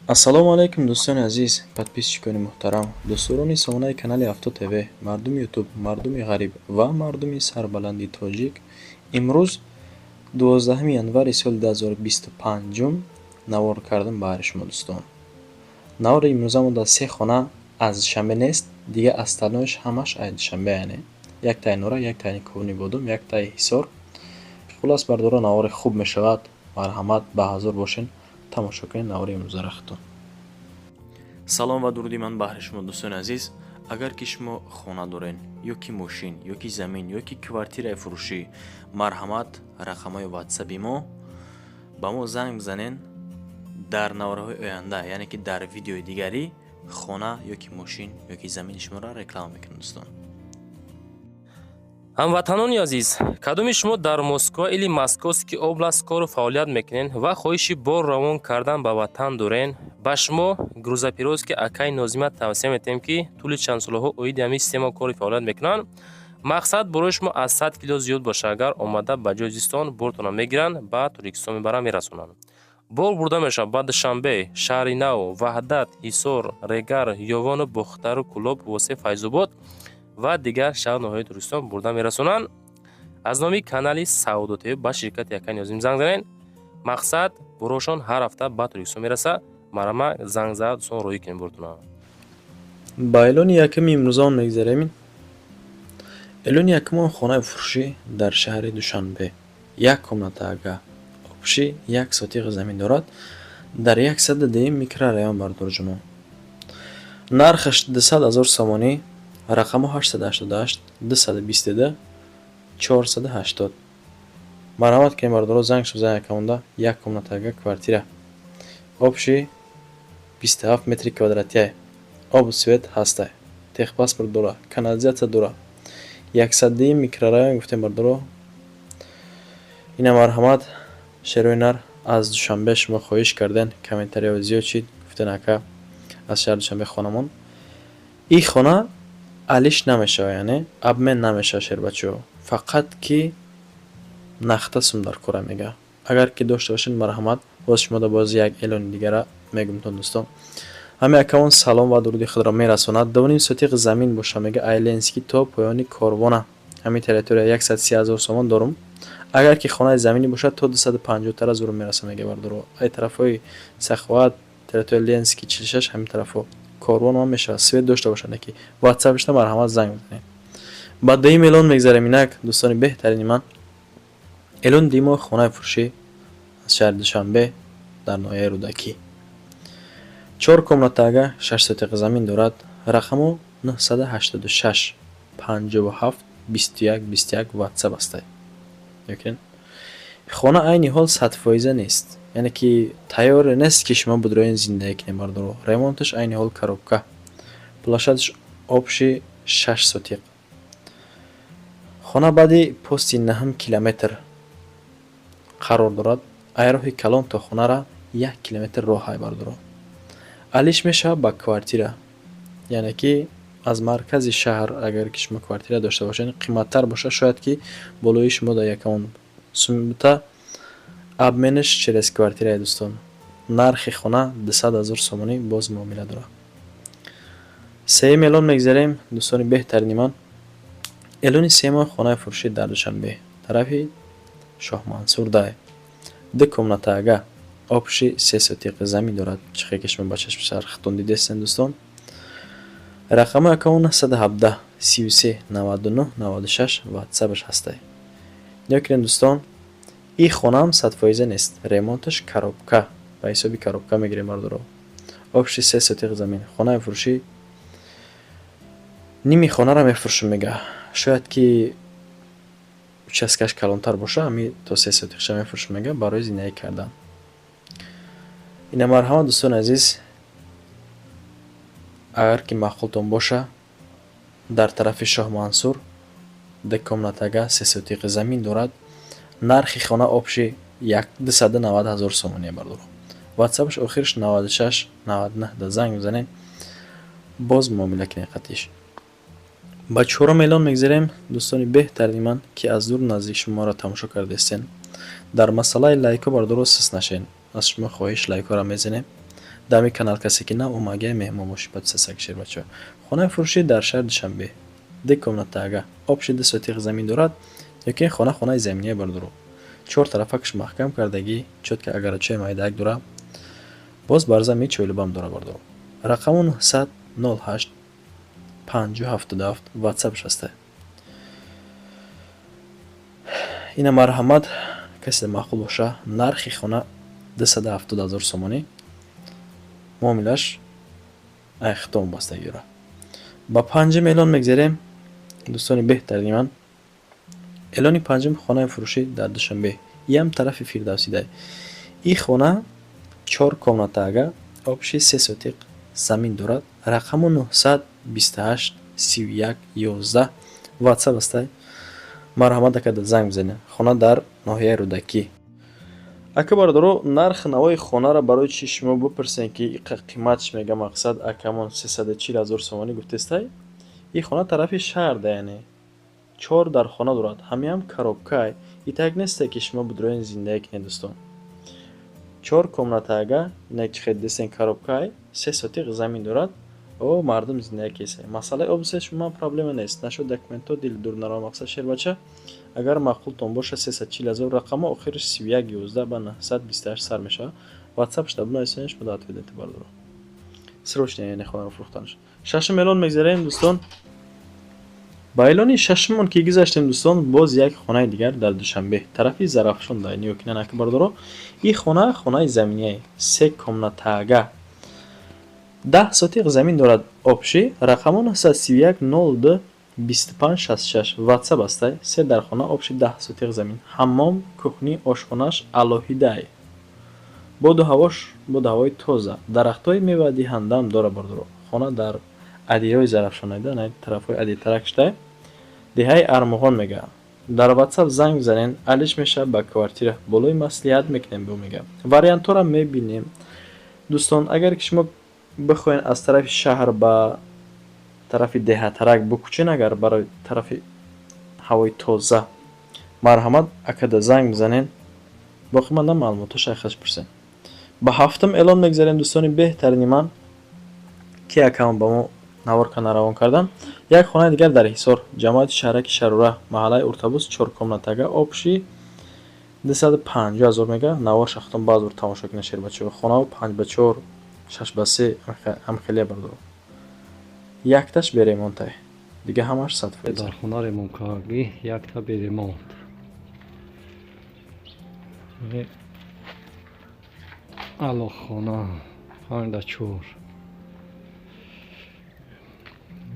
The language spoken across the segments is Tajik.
Ассалому алайкум, дӯстони азиз, подписчикони муҳтарам, дӯстдорони сомонаи канали Авто ТВ, мардуми Ютуб, мардуми ғариб ва мардуми сарбаланди тоҷик. Имрӯз 12 январи соли 2025 навор кардам баҳри шумо, дӯстон. Навори имрӯзамо дар се хона аз Душанбе нест, дига остальноиш ҳамаш аз Душанбе, яъне яктаи Норак, яктаи Конибодом, яктаи Ҳисор. Хуллас, бардоро, навори хуб мешавад. Марҳамат, ба ҳазур бошен, тамошо кунед навори имрӯзаро худтон. Салом ва дуруди ман баҳри шумо, дӯстони азиз. Агар ки шумо хона дорен ё ки мошин, ё ки замин, ё ки квартираи фурӯшӣ, марҳамат, рақамҳои ватсаби мо ба мо занг бизанен. Дар наворҳои оянда, яъне ки дар видеои дигарӣ, хона ё ки мошин ё ки замини шуморо реклама мекунем, дӯстон. Ҳамватанони азиз, кадоми шумо дар Москва или Московский область кору фаъолият мекунед ва хоҳиши бор равон кардан ба ватан дорен, ба шумо грузоперевозки акаи Нозима тавсия метиҳем, ки тӯли чанд солаҳо оиди ҳамин система кори фаъолият мекунанд. Мақсад, борои шумо аз 100 кило зиёд бошад, агар омада ба ҷои зистон бортонро мегиранд, ба Тоҷикистон мебаранд, мерасонанд. Бор бурда мешавад ба Душанбе, Шаҳри Нав, Ваҳдат, Ҳисор, Регар, Ёвону Бохтару Кӯлоб, Восе, Файзобод ва дигар шаҳру ноҳияи Тоҷикистон бурда мерасонанд. Аз номи канали Савдо ТВ ба ширкати акаи Нозим занг занед. Мақсад, борошон ҳар ҳафта ба Тоҷикистон мерасад. Марҳамат, занг зада, дӯстон, роҳӣ кунед бортона. Ба эълони якуми имрӯзаон мегзарем. Эълони якумон хонаи фурӯшӣ дар шаҳри Душанбе, як комната ага, общий як сотиқ замин дорад дар 110 микрорайон, бардорҷуно. Нархаш 200 000 сомонӣ. Рақамҳо 888 222 480. Марҳамат кунед, бардоро, занг шузан якамонда. Як комната ага квартира, общий 27 метри квадратия, обу свет ҳастай, техпаспорт дора, канализатсия дора. 110 микрорайон гуфтем, бардоро. Ина, марҳамат, шерои нар. Аз Душанбе шумо хоҳиш карден, комментарияҳо зиёд шид, гуфтен: «Ака, аз шаҳри Душанбе хонамон». Ин хона алиш намешавад, яъне обмен намешавад, шербачаҳо, фақат ки нахта сум дар кора мега. Агар ки дошта бошед, марҳамат. Боз шумода боз як эълони дигара мегумтон, дӯстон. Ҳамин акамон салом ва дуруди худро мерасонад. 2,5 сотиқ замин боша, мега, ай Ленинский то поёни Корвона, ҳамин территория, 130 000 сомон дорум. Агар ки хонаи заминӣ бошад, то 250-тара зуру мераса, мега, бардоро. Ай тарафҳои Саховат, территорияи Ленинский 46, ҳамин тарафҳо, Корвон ҳам мешавад, свет дошта бошад. Ки ватсапшта, марҳамат, занг бизанед. Ба дуюм эълон мегзарем инак, дӯстони беҳтарини ман. Эълони дуюмо хонаи фурӯшӣ аз шаҳри Душанбе дар ноҳияи Рӯдакӣ, чор комната ага, шаш сотиқ замин дорад. Рақамо 986 57 21 21, ватсап ҳастай. Хона айни ҳол 100-фоиза нест, яъне ки тайёре нест, ки шумо будроин зиндагӣ кунед, бардоро. Ремонташ айни ҳол коробка. Площадаш общий шаш сотиқ. Хона баъди пости наҳум километр қарор дорад. Ай роҳи калон то хонара 1 километр роҳ ай, бардоро. Алиш мешавад ба квартира, яъне ки аз маркази шаҳр агар ки шумо квартира дошта бошед, қиматтар бошад, шояд ки болои шумо дар якамон сумта обменаш через квартираи, дӯстон. Нархи хона 200 000 сомонӣ, боз муомила дорад. Сеюм эълон мегзарем, дӯстони беҳтарини ман. Эълони сеюмо хонаи фурӯшӣ дар Душанбе, тарафи Шоҳмансур дай, ду комната ага, общий се сотиқ замин дорад. Чихе ки шумо ба чашми сархатон дидестен, дӯстон. Рақами акаон 917 33 99 96, ватсапаш ҳастай. Нигоҳ кунед, дӯстон, ин хонаам 100-фоиза нест, ремонташ коробка, ба ҳисоби коробка мегирем, бардоро. Общий се сотиқ замин. Хонаи фурӯшӣ ними хонаро мефурӯшам, мега. Шояд ки участкаш калонтар боша, ҳами то се сотиқша мефурӯшам, мега, барои зиндагӣ кардан. Ина, марҳамат, дӯстони азиз, агар ки маъқултон боша, дар тарафи Шоҳмансур, ду комнатага, се сотиқи замин дорад. Нархи хона общий 290 000 сомоние, бардоро. Ватсапаш охираш 96 99 да занг бизанед, боз муомила кунед қатиш. Ба чорум эълон мегзарем, дӯстони беҳтарини ман, ки аз дур наздик шуморо тамошо кардаистен. Дар масъалаи лайкҳо, бардоро, сис нашед. Аз шумо хоҳиш, лайкҳоро мезанем. Дами канал касе ки нав омагия, меҳмон бошӣ, подписаться ки, шербачаҳо. Хонаи фурӯшӣ дар шаҳри Душанбе, ду комнатага, общий 2 сотих замин дорад. Ёки хона хонаи заминия, бардоро, чор тарафакаш маҳкам кардагӣ, чётко агарачаи майдаак дора, боз барзами чойлубам дора, бардоро. Рақаму 900 08 50 77, ватсапш ҳаста. Ина, марҳамат, касе маъқул боша. Нархи хона 270 000 сомонӣ, муомилаш айхитом вобастагӣ дорад. Ба панҷум эълон мегзарем, дӯстони беҳтарини ман. Эълони панҷум: хонаи фурӯшӣ дар Душанбе, иам тарафи Фирдавсидай. И хона чор комнатага, общий 3 сотиқ замин дорад. Рақаму 928 31 11, ватсап ҳастай. Марҳамат, акада занг бизанед. Хона дар ноҳияи Рӯдакӣ. Ака, бародаро, нархи навои хонаро барои чӣ шумо бипурсем, ки иқа қиматш мега? Мақсад, акамон 340 000 сомонӣ гуфтестай. И хона тарафи шаҳр да, яъне чор дар хона дорад, ҳамиам коробкай. И так несте, ки шумо бидроен зиндагӣ кунед, дӯстон. Чор комнатага, инак чӣ хел дидестен, коробкай, 3 сотиқ замин дорад. О, мардум зиндагӣ кесай. Масъалаи об шумо проблема нест, нашуд документҳо, дили дур наро. Мақсад, шербача, агар маъқултон боша, 340 000. Рақамҳо охириш 31 11 ба 928 сар мешавад. Ватсапшда бинависед, шумо ответ медиҳед, бародаро. Срочно, яъне хонаро фурӯхтанаш. Шашум эълон мегзарем, дӯстон. Ба эълони шашумон ки гузаштем, дӯстон, боз як хонаи дигар дар Душанбе, тарафи Зарафшон да. Нигоҳ кунед, ака, бародаро, ин хона хонаи заминияе, се комнатага, 10 сотиқ замин дорад общий. Рақамон 931 02 25 66, ватсап ҳастай. Се дар хона, общий 10 сотиқ замин, ҳаммом, кухни, ошхонааш алоҳидаи, боду ҳавош, боду ҳавои тоза, дарахтҳои мевадиҳандаам дорад, бародаро. Хона дар адиҳои Зарафшонаида, тарафҳои адитарак шудай, деҳаи Армуғон мега. Дар ватсап занг бизанед, алиш мешавад ба квартира, болои маслиҳат мекунем, бо мега, вариантҳоро мебинем. Дӯстон, агар ки шумо бихоҳед аз тарафи шаҳр ба тарафи деҳатарак бикӯчен, агар барои тарафи ҳавои тоза, марҳамат, акада занг бизанед, боқимонда маълумотҳо шайхаш пурсед. Ба ҳафтум эълон мегзарем, дӯстони беҳтарини ман, ки акамон ба мо навор кана равон кардан. Як хонаи дигар дар Ҳисор, ҷамоати шаҳраки Шарора, маҳаллаи Уртабус, чоркомнатага, общий 250 000 мега. Навор шахтон баъзбор тамошо кунед, шербачаҳо. Хонаҳо 5 ба 4, 6 ба 3 ҳамхелия, бардоро. Якташ беремонтай, дига ҳамаш 100%. Дар хона ремонт кардагӣ, якта беремонт. Алохона 5 да 4.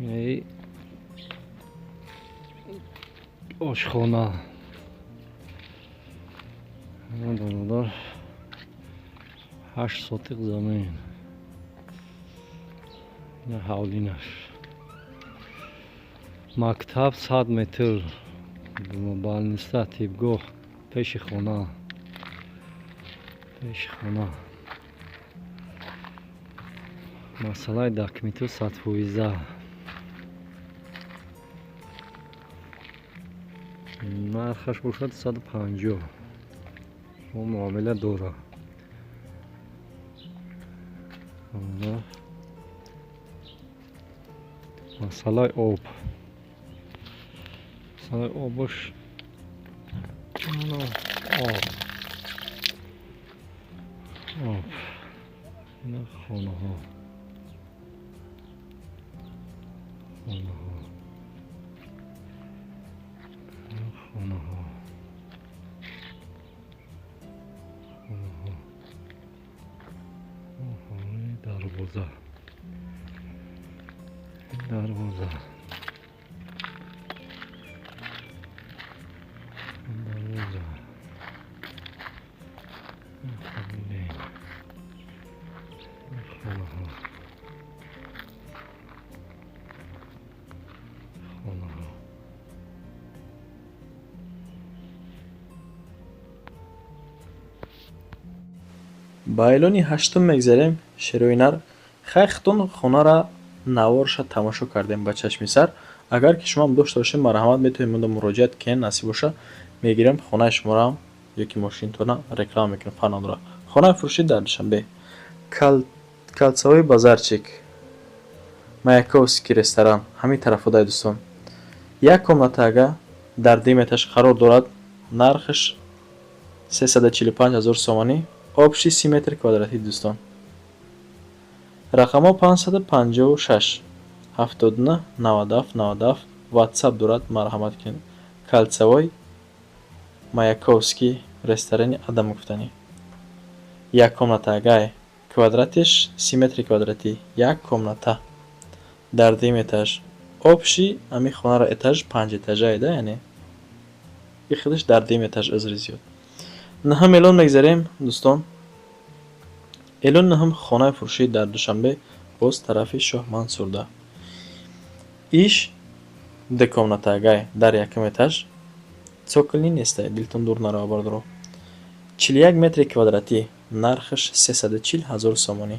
И ошхона, бародар, 8 сотиқ замин, ҳавлинаш, мактаб 100 метр, больница, тибгоҳ пеши хона, пеши хона. Масъалаи документу 100%. Нархаш бошад 150, муомила дорад. Масъалаи об, масъалаи обош, об, об. Ина хонаҳо, хонаҳо, хонаҳо, хонаҳо, дарвоза, дарвоза, дарвоза. Хонаҳо, хонаҳо. Ба эълони ҳаштум мегзарем, шерои нар. Хайхтон хонара наворша тамошо кардем ба чашми сар. Агар ки шумоам дошта бошед, марҳамат, метавонед мода муроҷиат кунед. Насиб боша, мегирем хонаи шуморо ёки мошинтона реклама мекунем, фарқ надорад. Хонаи фурӯшӣ дар Душанбе. Кольцевой базарчик, Маяковский ресторан, ҳамин тарафодай, дӯстон. Як комнатага дар дуюм этаж қарор дорад, нархаш 345 ҳазор сомонӣ, общий 30 метр квадратӣ, дӯстон. Рақамҳо 556 79 97 97 ватсап дорад, марҳамат кунед. Кольцевой, Маяковский ресторани адам гуфтанӣ. Як комнатагай, квадратиш 30 метри квадратӣ, як комната дар дуюм этаж. Общий ҳамин хонаро этаж панҷ этажаеда, яъне и худаш дар дуюм этаж, узри зиёд. Наҳум эълон мегзарем, дӯстон. Эълони наҳум: хонаи фурӯшӣ дар Душанбе, боз тарафи Шоҳ Мансурда. Иш дукомнатагай дар якум этаж, цокольный нестай, дилтон дур нарава, бародаро. 41 метри квадратӣ, нархаш 340 ҳазор сомонӣ.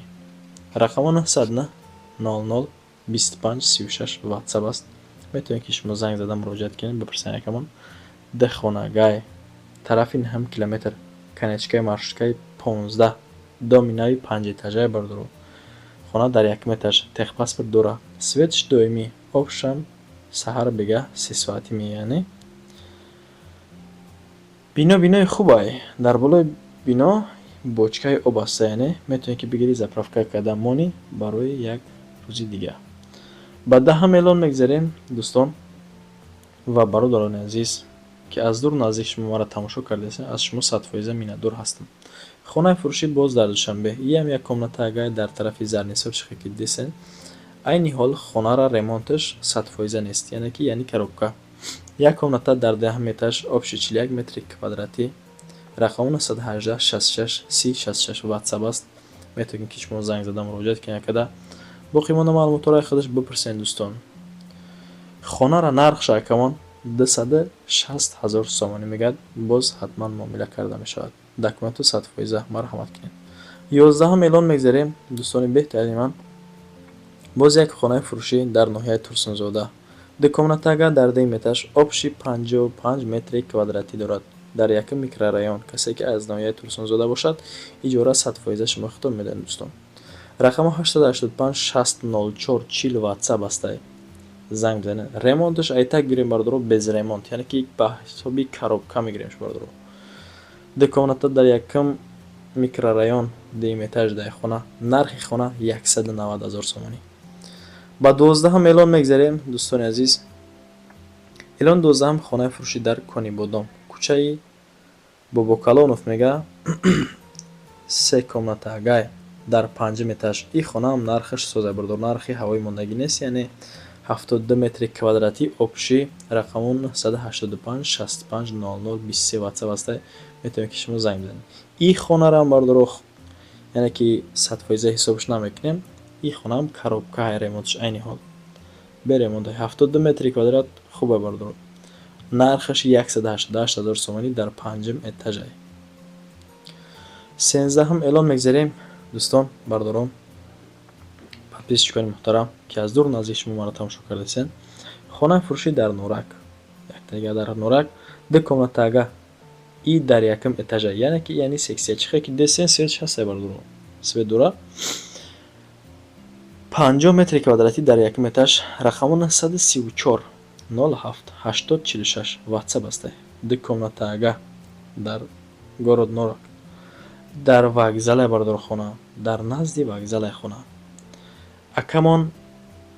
Рақамҳо 909 00 25 36 ватсап аст. Метавонед, ки шумо занг зада муроҷиат кунед, бипурсед якамон. Духонагай тарафи наҳум километр, конечкаи маршруткаи 15, доми нави панҷэтажае, бародаро. Хона дар якум этаж, техпаспорт дора, светш доимӣ, обшам саҳар бегаҳ 3 соатӣ меяне. Бино бинои хубай, дар болои бино бочкаи об аста, яъне метавонед, ки бигирӣ, заправка карда монӣ барои як рӯзи дига. Ба даҳам эълон мегзарем, дӯстон ва бародарони азиз, ки аз дур наздик шумо маро тамошо кардаед, аз шумо 100% миннатдор ҳастам. Хонаи фурӯшӣ боз дар Душанбе, иам як комната агай дар тарафи Зарнисор, чихе ки дидесен. Айни ҳол хонара ремонташ 100% нест, яъне ки яъни коробка. Як комната дар даҳум этаж, общий 41 метри квадратӣ. Рақами 918 66 30 66 ватсап аст. Метавонед, ки шумо занг зада муроҷиат кунед, якада боқимонда маълумотҳоро худаш бипурсед, дӯстон. Хонара нархша акамон 260 ҳазор сомонӣ мегӯяд, боз ҳатман муомила карда мешавад. Документу 100%, марҳамат кунед. 11-ум эълон мегзарем, дӯстони беҳтарини ман. Боз як хонаи фурӯшӣ дар ноҳияи Турсунзода. Ду комнатага дар дуюм этаж, общий 55 метри квадратӣ дорад. Дар якум микрорайон, касе ки аз ноҳияи Турсунзода бошад, иҷора 100% шумо хитоб медиҳед, дӯстон. Рақами 885 60 04 40 ватсап ҳастай. Занг бизанед. Ремонташ айтак гирем, бародаро, без ремонт, яъне ки ба ҳисоби коробка мегирем, бародаро. Ду комната дар якум микрорайон, дуюм этаж дар хона, нархи хона 190 ҳазор сомонӣ. Ба 12-ҳам эълон мегзарем, дӯстони азиз. Эълони 12-ҳам: хонаи фурӯшӣ дар Конибодом, кӯчаи Бобокалонов мега, се комната агай дар панҷум этаж. Ин хонаам нархаш соза, бародор, нархи ҳавои мондагӣ нест, яъне 72 метри квадратӣ общий. Рақамон 985 65 00 23 ватсап ҳастай. Метавонед, ки шумо занг бизанед. Ин хонараам, бародаро, яъне ки 100% ҳисобш намекунем, ин хонаам коробка ҳай, ремонтш айни ҳол бе ремонт, 72 метри квадрат, хубе, бародаро. Нархаш 188 ҳазор сомонӣ, дар панҷум этажай. 13-ҳум эълон мегзарем, дӯстон, бародарон, подписчикони муҳтарам, ки аз дур наздик шумо маро тамошо кардасен. Хонаи фурӯшӣ дар Норак, яктаига дар Норак, ду комнатага и дар якум этажа, яъне ки яъни сексия, чихе ки десен, светш ҳастай, бародаро, свет дора. 50 метри квадратӣ дар якум этаж. Рақамо 934 07 80 46 ватсап ҳастай. Ду комнатага дар город Норак, дар вокзале, бародаро, хона дар назди вокзале. Хона акамон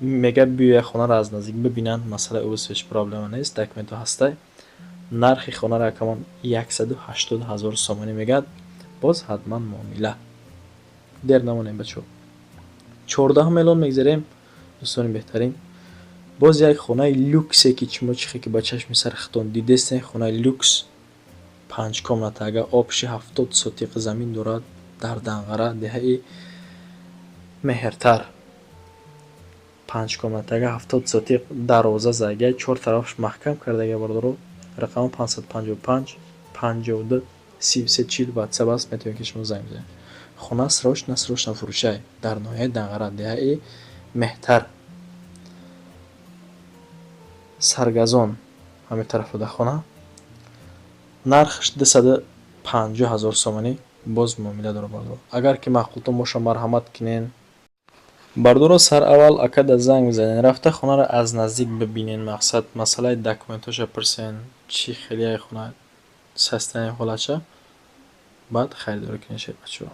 мега биёя, хонаро аз наздик бибинанд, масъалаи обу ҳеҷ проблема нест, документҳо ҳастай. Нархи хонаро акамон 180 ҳазор сомонӣ мегӯяд, боз ҳатман муомила. Дер намонем, бачаҳо. 14-ҳум эълон мегзарем, дӯстони беҳтарин. Боз як хонаи люксе, ки шумо чихе ки ба чашми сари худтон дидестен, хонаи люкс, панҷ комната ага, общий 70 сотиқ замин дорад, дар Данғара, деҳаи Меҳртар. Панҷ комнатага, 70 сотиқ, дарвоза задагия, чор тарафаш маҳкам кардагия, бародаро. Рақами 555 52 33 40 ватсап аст, метавонед, ки шумо занг бизанед. Хона срочно, срочно фурӯшай дар ноҳияи Данғара, деҳаи Меҳтар, Саргазон, ҳамин тарафода хона. Нархаш 250 ҳазор сомонӣ, боз муомила дорад, бародаро. Агар ки маъқултон боша, марҳамат кунен. Бардоро, сараввал акада занг бизанен, рафта хонаро аз наздик бибинен, мақсад, масъалаи документҳоша пурсен, чӣ хелияи хона, состояние, ҳолатша, баъд харидорӣ кунед, бачаҳо.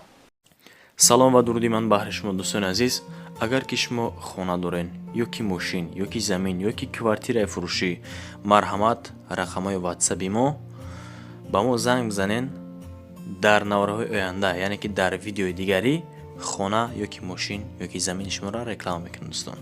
Салом ва дуруди ман баҳри шумо, дӯстони азиз. Агар ки шумо хона дорен ё ки мошин, ё ки замин, ё ки квартираи фурӯшӣ, марҳамат, рақамҳои ватсаби мо ба мо занг бизанен. Дар навраҳои оянда, яъне ки дар видеои дигарӣ, хона ё ки мошин ё ки замини шуморо реклама мекунем, дӯстон.